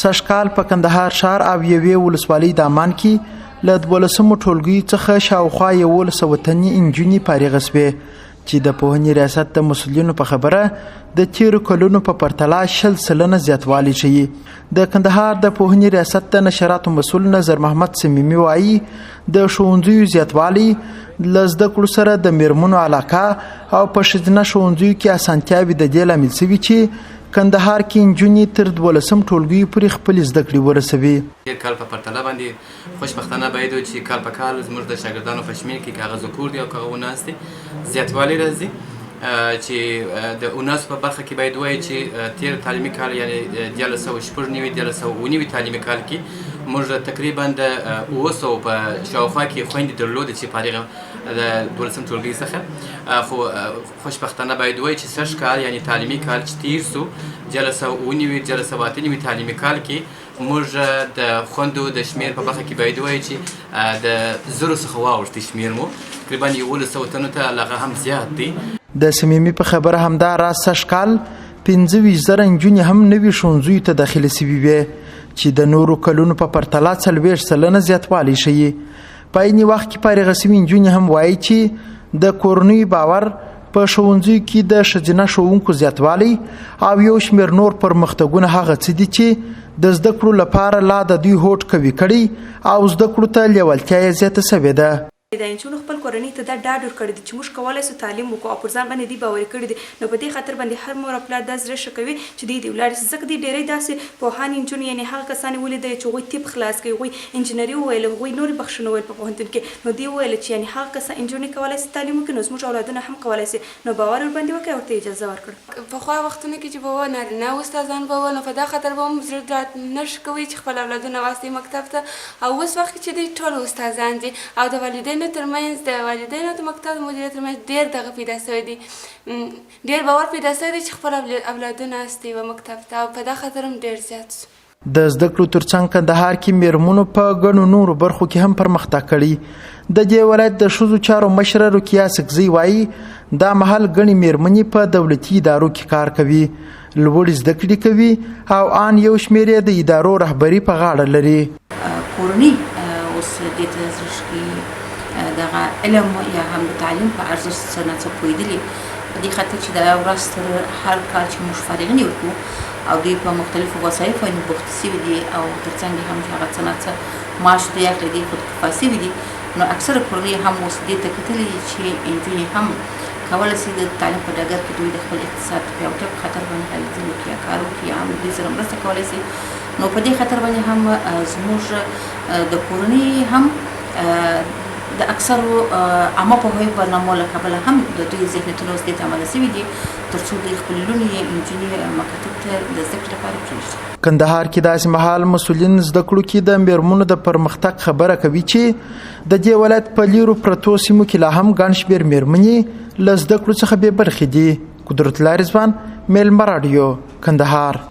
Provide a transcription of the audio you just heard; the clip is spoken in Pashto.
سږکال په کندهار ښار او یوې ولسوالۍ دامان کې له 12 ټولګیو څخه شاوخوا 1100 تنې نجونې فارغه شوې، چې د پوهنې ریاست د مسؤلینو په خبره د تېرو کلونو په پرتله 20% زیاتوالی ښيي. د کندهار د پوهنې ریاست د نشراتو مسؤل نظر محمد صمیمي وایي، د ښوونځیو زیاتوالی، له زده کړو سره د میرمنو علاقه او په ښځینه ښوونځیو کې اسانتیاوې د دې لامل شوي چې کندهار کې نجونې تر 12 ټولګیو پورې خپلې زده کړې ورسوي. تېر کال په پرتله باندې خوشبختانه باید چې کال په کال زموږ د شاګردانو په شمېر کې که هغه ذکور دي او که هغه اناث دي زیاتوالی راځي، چې د اناثو په برخه کې باید ووایو چې تېر تعلیمي کال یعنې 1396 1397 تعلیمي کال کې موږ تقریبا د 700 په شاوخوا کې خویندې درلودې چې فارغه د 12 ټولګي څخه، خو خوشبختانه باید ووایو چې سږ کال یعنې تعلیمي کال چې تېر سو 1397 1398 تعلیمي کال کې موږ د خوندو د شمېر په برخه کې باید ووایو چې د 1000 څخه واوښتي شمېر مو تقریبا 1100 تنو ته هغه هم زیات دی. د صمیمي په خبره همدا راز سږ کال 25,000 نجونې هم نوي ښوونځیو ته داخلې شوې وې، چې د نورو کلونو په پرتله 40% زیاتوالی ښيي. په عین وخت کې فارغه شوې نجونې هم وایي چې د کورنیو باور، په ښوونځیو کې د ښځینه ښوونکو زیاتوالی او یو شمېر نور پرمختګونه هغه څه دي چې د زده کړو لپاره لا د دوی هوډ قوي کړی او زده کړو ته لیوالتیا یې زیاته شوې ده. د نجونو خپل کورنۍ ته دا ډاډ ورکړی دی چې موږ کولای شو تعلیم وکړو او پر ځان باندې دوی باوري کړي دي، نو په دې خاطر باندې هر مور او پلار دا زړه ښه کوي چې دوی دې ولاړ شي، ځکه دوی ډېری داسې پوهانې نجونې یعنې هغه کسان یې ولیدلې چې هغوی طب خلاص کړي، هغوی انجینري وویل، هغوی نورې بخښونه وویل په پوهنتون کې، نو دوی وویل چې یعنې هغه کسان نجونې کولای شي تعلیم وکړي، نو زموږ اولادونه هم کولای شي، نو باور ورباندې وکړي او ورته اجازه ورکړه. پخوا وختونو کې چې به وه نارینه استادان به وه، نو په دا خاطر به هم زړه نه ښه کوي چې خپل اولادونه واستوي مکتب ته، او اوس وخت کې چې دوی ټول استادان دي او د والدینو ترمنځ د والدینو د مکتب د مدیریت ترمنځ ډېر دغه پیدا شوی دی، ډېر باور پیدا شوی دی چې خپل اولادونه استوي مکتب ته، او په دا خاطر هم ډېر زیات شو. د زده کړو ترڅنګ کندهار کې میرمنو په ګڼو نورو برخو کې هم پرمختګ کړی. د دې ولایت د ښځو چارو مشره رقیه اڅکزۍ وایي، دا مهال ګڼې میرمنې په دولتي ادارو کې کار کوي، لوړې زده کړې کوي او آن یو شمېر یې د ادارو رهبري په غاړه لري. کورنۍ اوس دې ته زړه ښه کوي، دغه علم یا هم د تعلیم په ارزښت څه نا څه پوهېدلي، په دې خاطر چې دا ورځ تر هر کال چې موږ فارغینې ورکړو او دوی په مختلفو وظایفو باندې بوخت شوي دي او ترڅنګ یې هم چې هغه څه نا څه معاش دوی اخلي، دوی خودکفا شوي دي، نو اکثره کورنۍ هم اوس دې ته کتلي دي چې نجونې هم کولی شي د تعلیم په ډګر کې دوی د خپل اقتصاد پیاوړتیا په خاطر باندې هلې ځلې وکړي یا کار وکړي یا هم دوی سره مرسته کولی شي. نو په دې خاطر باندې هم زموږ د کورنۍ هم د اکثرو عامه پوهاوي برنامو له کبله هم د دوی ذهنیتونه اوس دې ته آماده شوي دي ترڅو دوی خپلې لوڼې نجونې مکاتب ته د زده کړې لپاره پرېږدي. کندهار کې داسې مهال مسؤلین زده کړو کې د مېرمنو د پرمختګ خبره کوي چې د دې ولایت په لیرو پرتو سیمو کې لا هم ګڼ شمېر مېرمنې له زده کړو څخه بې برخې دي. قدرت الله رضوان، میلمه راډیو، کندهار.